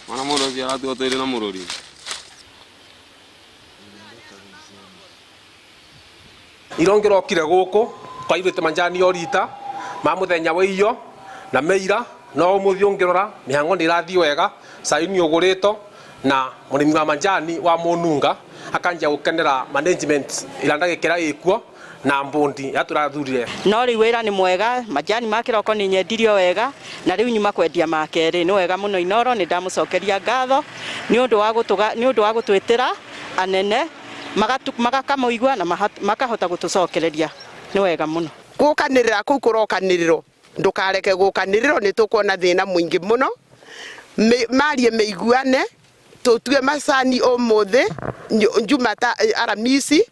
Bono omorwoti agatwata ere nomorori. Iro ngĩrokire gũkũ kwairĩte manjani o rita ma mũthenya wa iyo na meira no ũmũthĩ ũngĩrora mĩhang'o nĩ ĩrathiĩ wega cai nĩ ũgũrĩtwo na mũrĩmi wa manjani wa mũnunga akanjia gũkenera management ĩrĩa ndagĩka ĩrĩa ĩkuo na mbondi ĩrĩa tũrathurire. No rĩu wĩra nĩ mwega, manjani ma kĩroko nĩ nyendirio wega, na rĩu nyuma kwendia ma kerĩ. Nĩ wega mũno Inooro, nĩ ndamũcokeria ngatho nĩ ũndũ wa gũtũga, nĩ ũndũ wa gũtwĩtĩra anene magakamũigua na makahota gũtũcokereria. Nĩ wega mũno. Gũkanĩrĩra kũu kũrokanĩrĩrwo, ndũkareke gũkanĩrĩrwo nĩ tũkuona thĩna mũingĩ mũno. Marie mĩiguane, tũtue macani ũmũthĩ, Njumata, Aramisi,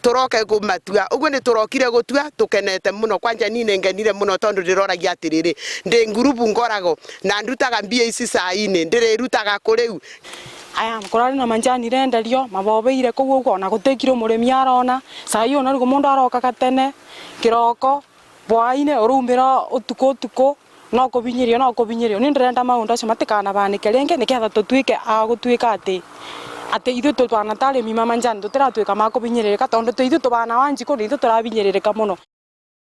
tũroke kũmatua. Ũguo nĩ tũrokire gũtua tũkenete mũno. Kwanja niĩ nĩ ngenire mũno tondũ ndĩroragia atĩrĩrĩ, ndĩ ngurubu ngoragwo na ndutaga mbia ici cai-inĩ, ndĩrĩrutaga kũ rĩu? Aya kũrarĩ na manjani irenderio mabobeire kũu ũguo ona gũtĩkire mũrĩmi arona cai ũyũ narĩo mũndũ arokaga tene kĩroko bwaine ũraumĩra ũtukũ ũtukũ no kũbinyĩrio no kũbinyĩrio niĩ ndĩrenda maũndũ acio matikanabanĩke rĩngĩ nĩgetha tũtuĩke a gũtuĩka atĩ atĩ ithuĩ tũbana ta arĩmi ma manjani tũtiratuĩka ma kũbinyĩrĩrĩka tondũ ithuĩ tũbana Wanjikũ nĩ ithuĩ tũrabinyĩrĩrĩka mũno.